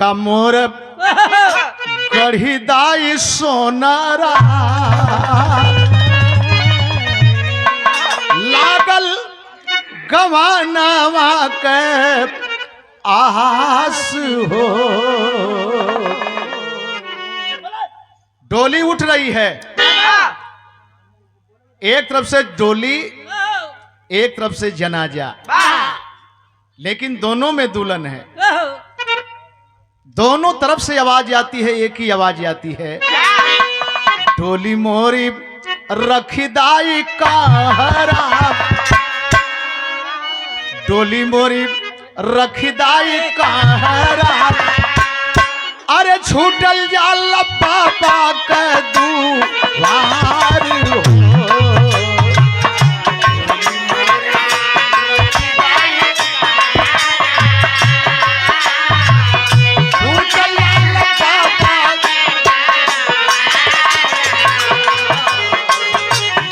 झुमका मोर गढ़ी सोनारा लागल गवानावा के आस हो। डोली उठ रही है, एक तरफ से डोली, एक तरफ से जनाजा, लेकिन दोनों में दुल्हन है। दोनों तरफ से आवाज आती है, एक ही आवाज आती है, डोली मोरी रखदाई कहरा, डोली मोरी रखदाई कहरा, अरे छूटल जाला बाबा के दुआर हो। छूटल जाला बाबा,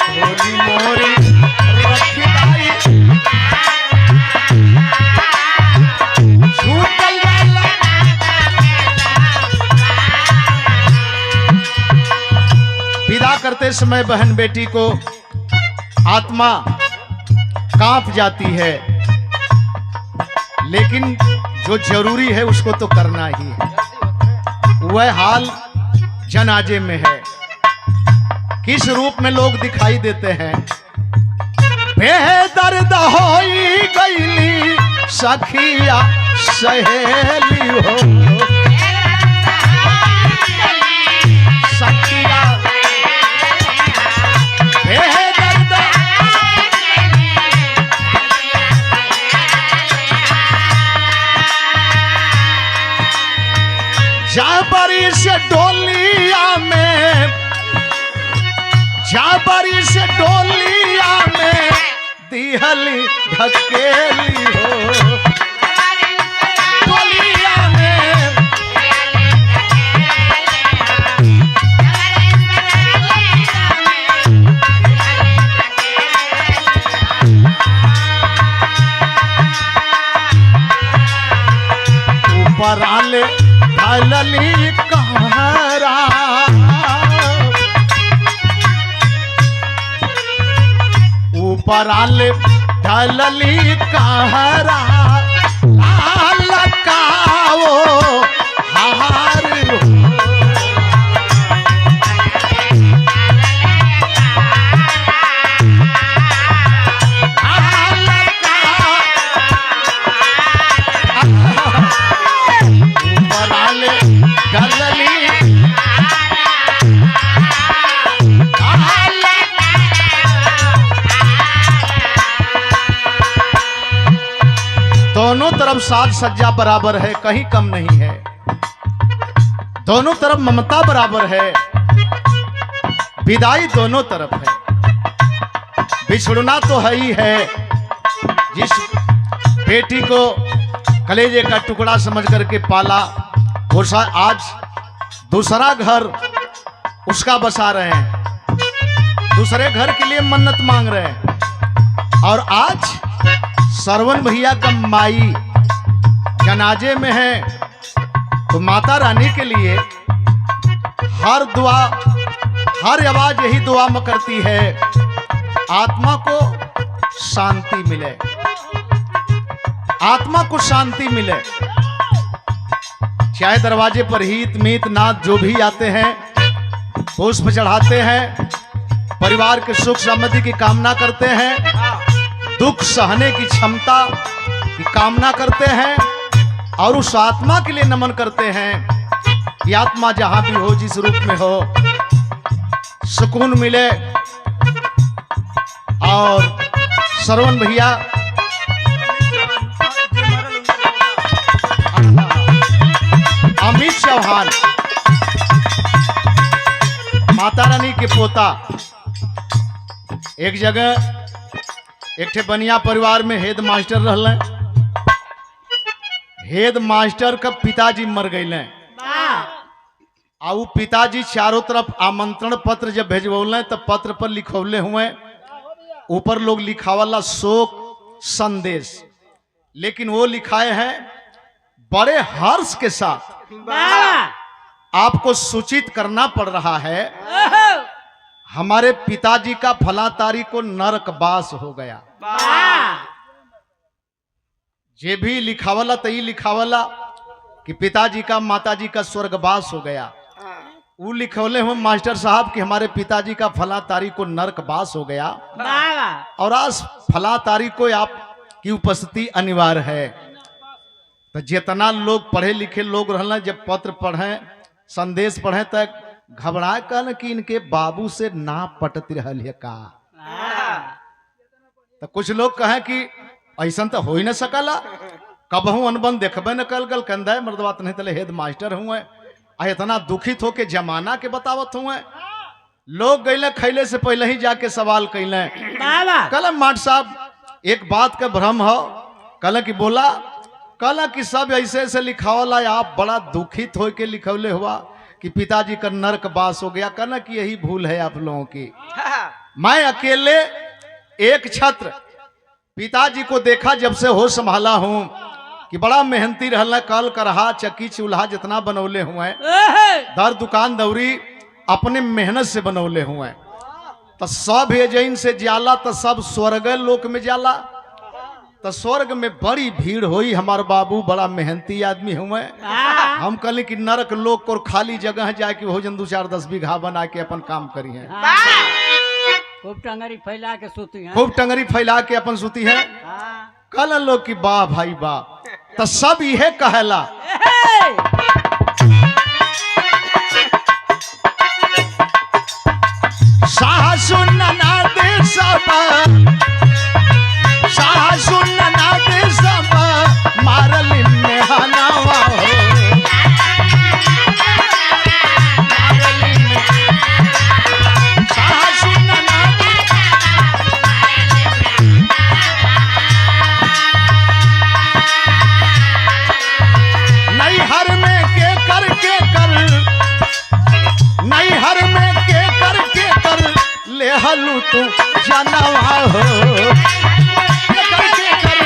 डोली मोरी रखदाई छूटल जाला। विदा करते समय बहन बेटी को आत्मा कांप जाती है, लेकिन जो जरूरी है उसको तो करना ही है। वह हाल जनाजे में है। किस रूप में लोग दिखाई देते हैं? बेदर्द होई गईली सखिया सहेली हो, सखिया बेदर्द जाबरी से डोलिया में, जाबरी से डोलिया में दिहली ढकेली हो, डोलिया में ऊपर आले ढलली कहरा, ऊपर आले ढलली कहरा, लाल काओ हार हो। लाल ऊपर आले ढलली लाल। दोनों तरफ साज सज्जा बराबर है, कहीं कम नहीं है। दोनों तरफ ममता बराबर है, विदाई दोनों तरफ है। बिछुड़ना तो है ही है। जिस बेटी को कलेजे का टुकड़ा समझ करके पाला पोसा, आज दूसरा घर उसका बसा रहे हैं, दूसरे घर के लिए मन्नत मांग रहे हैं। और आज सरवन भैया का माई जनाजे में है, तो माता रानी के लिए हर दुआ, हर आवाज यही दुआ में करती है, आत्मा को शांति मिले, आत्मा को शांति मिले। चाहे दरवाजे पर हित मीत नाथ जो भी आते हैं, पुष्प चढ़ाते हैं, परिवार के सुख समृद्धि की कामना करते हैं, दुख सहने की क्षमता की कामना करते हैं, और उस आत्मा के लिए नमन करते हैं कि आत्मा जहां भी हो, जिस रूप में हो, सुकून मिले। और सरवन भैया, अमित चौहान, माता रानी के पोता, एक जगह एक ठे बनिया परिवार में हेड मास्टर रहले। हेड मास्टर का पिताजी मर गए। आ उ पिताजी चारों तरफ आमंत्रण पत्र जब भेजवौले तो पत्र पर लिखौले हुए, ऊपर लोग लिखावला शोक संदेश, लेकिन वो लिखाए हैं बड़े हर्ष के साथ। आपको सूचित करना पड़ रहा है, हमारे पिताजी का फला तारीख को नरकवास हो गया। जे भी लिखावला तो ही लिखावला कि पिताजी का माताजी का स्वर्गवास हो गया। वो लिखौले हुए मास्टर साहब कि हमारे पिताजी का फला तारीख को नरकवास हो गया और आज फला तारीख को आपकी उपस्थिति अनिवार्य है। तो जितना लोग पढ़े लिखे लोग रहना, जब पत्र पढ़े संदेश पढ़े तक घबरा कर कि इनके बाबू से ना पटती रहल है का। तो कुछ लोग कहें कि ऐसा तो हो ही ना सकला, कबहू अनबन देखबे न कल गल कंधा मर्दवात नहीं तले हेड मास्टर हुए आ इतना दुखित होके जमाना के बतावत हुए। लोग गईले खैले से पहले ही जाके सवाल कैले, कल माट साहब एक बात का भ्रम हो, कल की बोला कल कि सब ऐसे ऐसे लिखावला, आप बड़ा दुखित हो के लिखौले हुआ कि पिताजी का नरक वास हो गया। कहना कि यही भूल है आप लोगों की। मैं अकेले एक छात्र पिताजी को देखा जब से होश संभाला हूं कि बड़ा मेहनती रहला, कल करहा चक्की चूल्हा जितना बनौले हुए, दर दुकान दौरी अपने मेहनत से बनौले हुए। तो सब एजैन से जाला तो सब स्वर्ग लोक में जाला, तो स्वर्ग में बड़ी भीड़ होई। हमार बाबू बड़ा मेहनती आदमी हुए। हम कहले कि नरक लोक और खाली जगह है जाके भोजन 2-4-10 बीघा बना के अपन काम करी है, खूब टंगरी फैला के सूती है, खूब टंगरी फैला के अपन सूती है। कल लोग की वाह भाई वाह, तो सब यह कहला सासु ननद सब, सासु ननद सब मारल में हनावा हो, सासु ननद नैहर में के कर के कर, नैहर में के कर के कर ले हलू तू जानवा हो, के कर के कर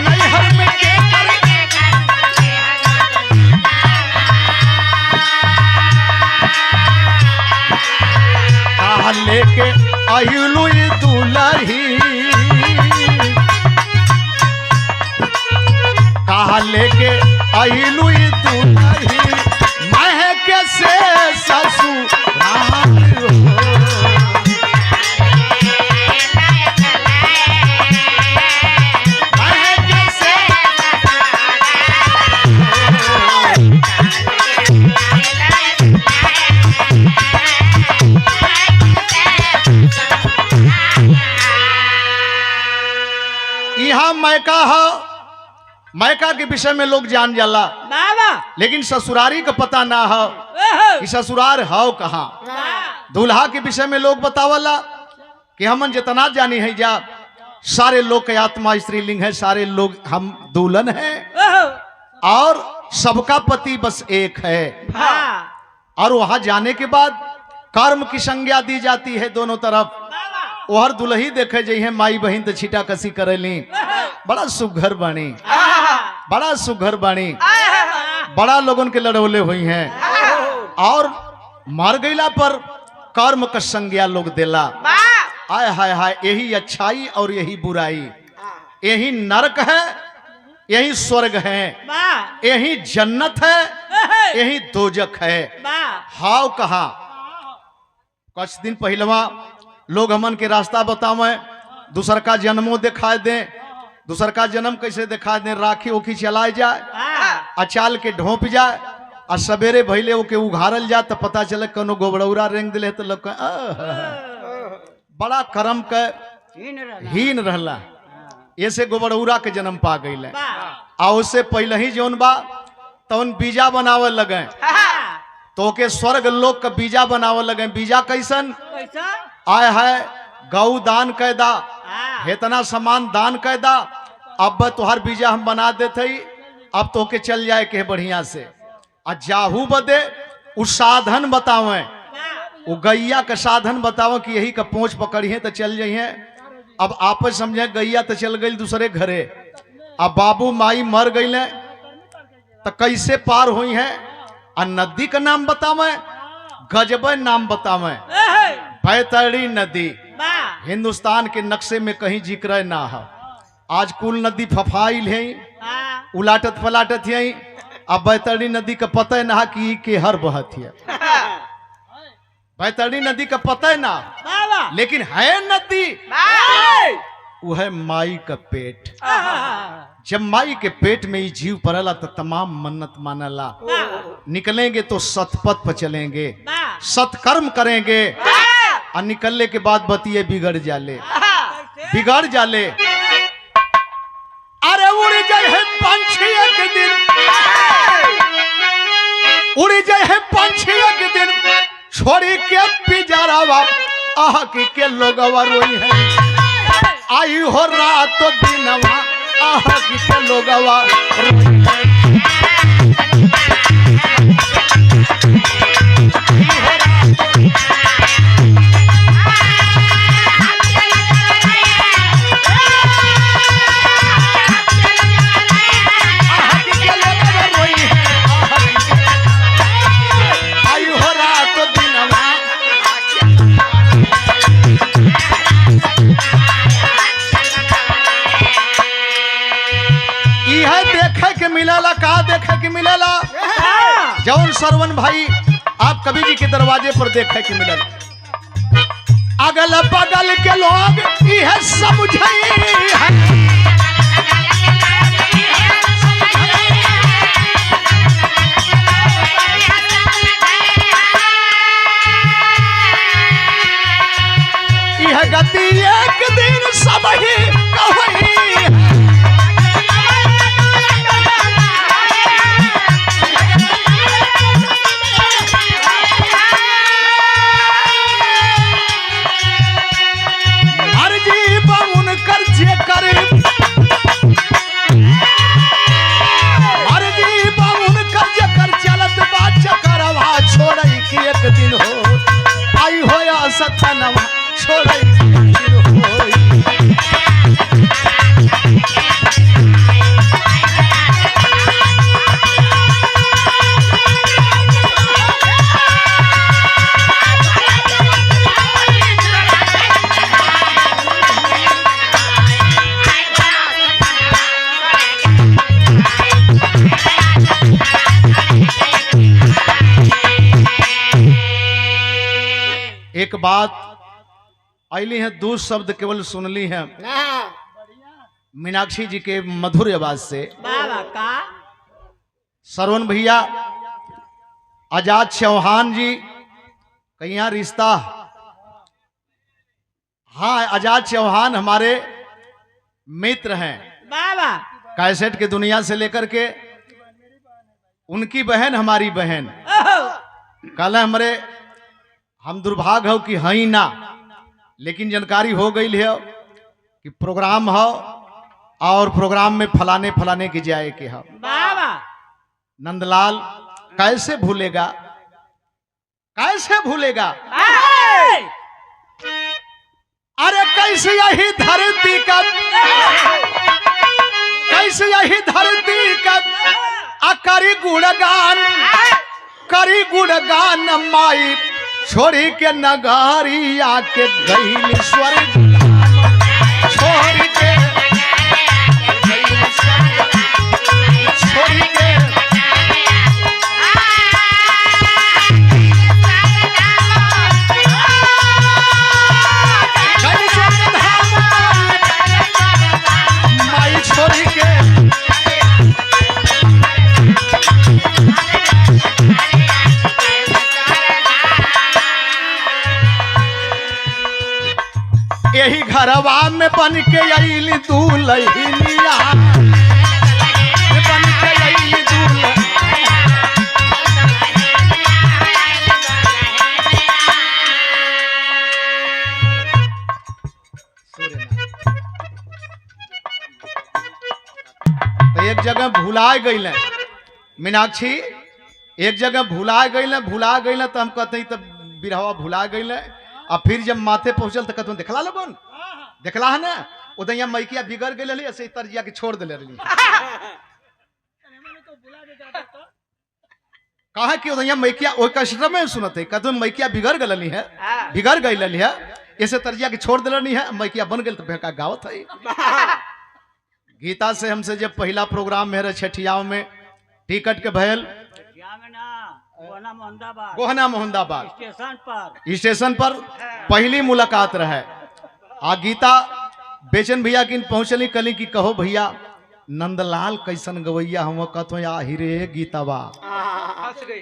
नैहर में के कर। कहा लेके अहिलू दुलही, कहा लेके अहिलू दुलही महक से ससुराल हो। महक से यहाँ मैका हो, मैका के विषय में लोग जान जाला, लेकिन ससुरारी का पता ना हो कि ससुरार हो कहाँ। दूल्हा के विषय में लोग बतावला कि हमन जितना जानी है जा सारे लोग के आत्मा स्त्रीलिंग है, सारे लोग हम दुल्हन है और सबका पति बस एक है। और वहां जाने के बाद कर्म की संज्ञा दी जाती है दोनों तरफ। ओहर दुल्ही देखे जइहे माई बहन तो छीटा कसी करेली, बड़ा सुघर बानी, बड़ा सुघर बानी, बड़ा लोगन के लड़ौले हुई हैं। और मर गईला पर कर्म का संज्ञा लोग देला। आय हाय हाय, यही अच्छाई और यही बुराई, यही नरक है, यही स्वर्ग है, यही जन्नत है, यही दोजक है। हाव कहा कुछ दिन पहलवा लोग हमन के रास्ता बतावे, दूसर का जन्मों दिखा दें, दूसर का जन्म कैसे दिखा दें, राखी ओखी चलाए जाए अचाल के ढोप जाए और सवेरे भैले ओके उघारल जाए तो पता चले कोनो गोबरौरा रेंग दिले तो लोग बड़ा कर्म के हीन रहला, ऐसे गोबरौरा के जन्म पा गई। आ उससे पहले ही जौन बा तौन बीजा बनावे लगे, तो के स्वर्ग लोक का बीजा बनावे लगे। बीजा कैसन आय है, गौ दान कैदा, इतना सामान दान कैदा, अब तुहार बीजा हम बना देते, अब तो के चल जाए के बढ़िया से। आ जाहू बदे उ साधन बतावे, वो गैया का साधन बतावे कि यही का पोंछ पकड़िए तो चल जाइए। अब आप समझे गैया तो चल गई दूसरे घरे, अब बाबू माई मर गई तो कैसे पार हुई है? आ नदी का नाम बतावे, गजब नाम बतावे, बैतरणी नदी। हिंदुस्तान के नक्शे में कहीं जिक्र ना है। आज कुल नदी फफाइल है, उलाटत पलाटत है। अब बैतरणी नदी का पता ना कि के हर बहत है। बैतरणी नदी का पता ना, लेकिन है नदी, वो है माई का पेट। जब माई के पेट में ही जीव पड़ला तो तमाम मन्नत मानला। निकलेंगे तो सतपथ पर चलेंगे, सत्कर्म करेंगे। और निकलने के बाद बतिये बिगड़ जाले, बिगड़ जाले। अरे उड़ जाए है पंछी एक दिन, उड़ जाए है पंछी एक दिन, छोड़ी के पिजरावा आह के लोगवा रोई है। आई हो रात दिनवा आह के लोगवा रोई है। मिलेला का देखे के मिलेला? जौन सरवन भाई आप कवि जी के दरवाजे पर देखे के मिलल। अगल बगल के लोग यह समझे है। यह गति एक दिन सब ही कहीं। एक बात अली है, दो शब्द केवल सुनली है मीनाक्षी जी के मधुर आवाज से। का सरवन भैया, आजाद चौहान जी कहीं रिश्ता, हाँ आजाद चौहान हमारे मित्र हैं। कैसेट के दुनिया से लेकर के उनकी बहन हमारी बहन। कल हमारे हम दुर्भाग्य हो कि हई ना, लेकिन जानकारी हो गई है कि प्रोग्राम हो और प्रोग्राम में फलाने फलाने की जाए के हो। नंदलाल कैसे भूलेगा, कैसे भूलेगा? अरे कैसे यही धरती का, कैसे यही धरती का अकरी गुणगान, करी गुणगान माई छोड़ी के नगारी आके गई स्वर्ग, छोड़ी के, छोड़ी के। माई छोड़ी के। यही घरवा में बन के अली दुल्हनिया, बन के अली दुल्हनिया। तो एक जगह भुला गई मीनाक्षी, एक जगह भुला गई, भुला गई तो हम कहते तब बिरहवा भुला गई। आ फिर जब माथे पहुंचल तो कहते देखला लोगन, देखला है ना उदैया मैकिया बिगड़ गई रही, ऐसे तरजिया के छोड़ दिले रही। कहा कि उदैया मैकिया ओइ कस्टमर में सुनत है कदम मैकिया बिगड़ गलनी है, बिगड़ गई है, ऐसे तरिया के छोड़ दिलनी है, मैकिया बन गई तो भेका गावत है। गीता से हमसे जब पहला प्रोग्राम मेरे छठियाव में टिकट के भयल गोहना मोहम्मदाबाद स्टेशन पर पहली मुलाकात रहे। आ गीता बेचन भैया किन पहुंचली कली की कहो भैया नंदलाल कैसन गवैया हम कथो या हिरे गीतावा,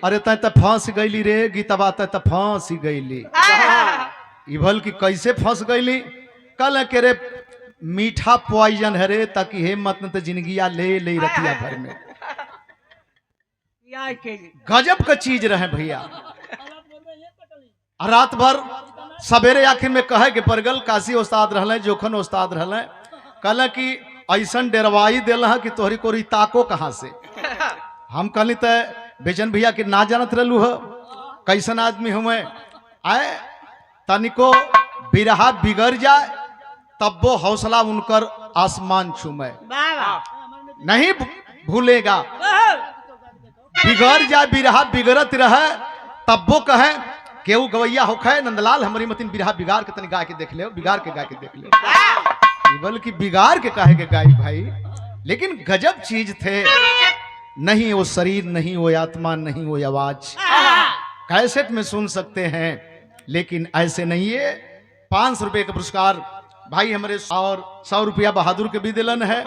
अरे तय त फंस गईली रे गीतावा, तय त फंस गईली। इभल की कैसे फंस गईली? कल के रे मीठा पॉइजन है रे, ताकि हे मत न त जिंदगिया ले ले रतिया भर में। गजब का चीज रहे भैया। रात भर सवेरे आखिर में कहे के परगल काशी उस्ताद रहले, जोखन उस्ताद रहले, कहले कि ऐसन डेरवाई दिल है कि तोहरी कोरी ताको कहाँ से। हम कहली त बेचन भैया के ना जानत रहलू ह कैसन आदमी हुए, आए तनिको बिरहा बिगड़ जाए तब वो हौसला उनकर आसमान छूमे, नहीं भूलेगा। बिगड़ जाए बिरहा बिगड़त रहे तब वो कहे केहू गवैया होखे नंदलाल हमारी मतिन बिरहा बिगाड़ के तनी गा के देख ले, बिगाड़ के गा के देख ले, बल्कि बिगाड़ के काहे के गाई भाई। लेकिन गजब चीज थे, नहीं वो शरीर, नहीं वो आत्मा, नहीं वो आवाज। कैसेट में सुन सकते हैं लेकिन ऐसे नहीं है। 500 रुपये का पुरस्कार भाई हमारे और 100 रुपया बहादुर के भी दिलन है।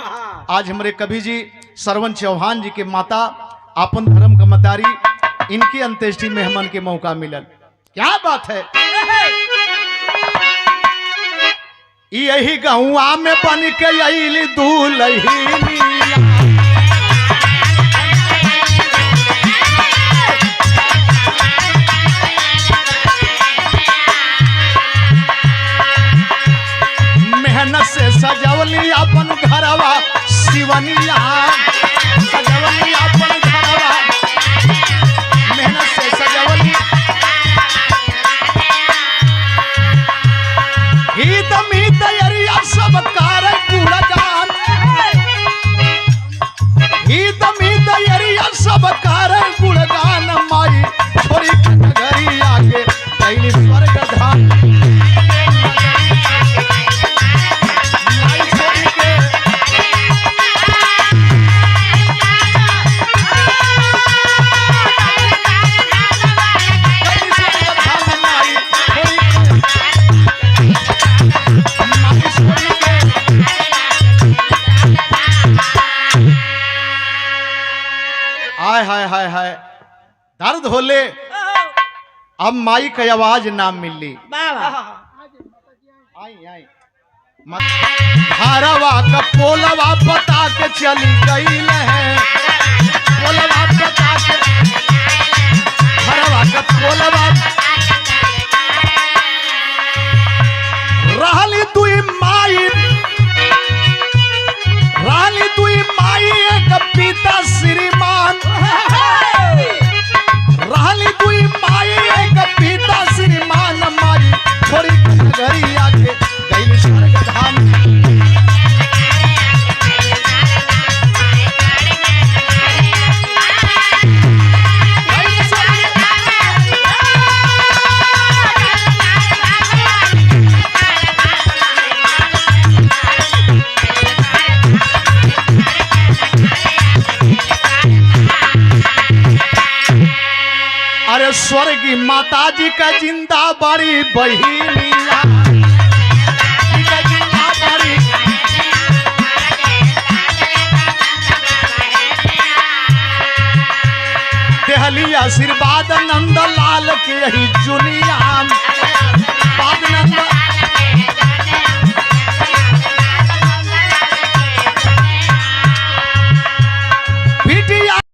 आज हमारे कवि जी सरवन चौहान जी के माता आपन धर्म का मतारी, इनकी अंत्येष्टि में हमन के मौका मिलल। क्या बात है। यही गहुआ में बन के अइली दुलहिनिया, मेहनत से सजवली अपन घरवा शिवनिया, सजवली अपन घरवा मेहनत से सजवली। हित मित अरिया सब कार गुणगान, हित मित अरिया सब कार गुणगान, माई छोरी के नगरिया के कैली स्वर्ग धाम। माई छोरी के कैली स्वर्ग धाम, माई छोरी के, माई छोरी के। आय हाय हाय हाय दर्द होले। अब माई के आवाज ना मिली। आई आई घरवा का पोलवा बता के चली गई है, पोलवा बता के, घरवा का पोलवा रहली दुई माई, रहली दुई माई एक पिता श्रीमान, रहली दुई माई एक पिता श्रीमान, माई छोरी के नगरिया के गइली स्वर्ग धाम। गइली स्वर्ग अरे स्वर्गी माता जी का जिंदा बड़ी बहिनिया, जी का जिंदा बड़ी। देहली आशीर्वाद नंदलाल के यही जुनिया।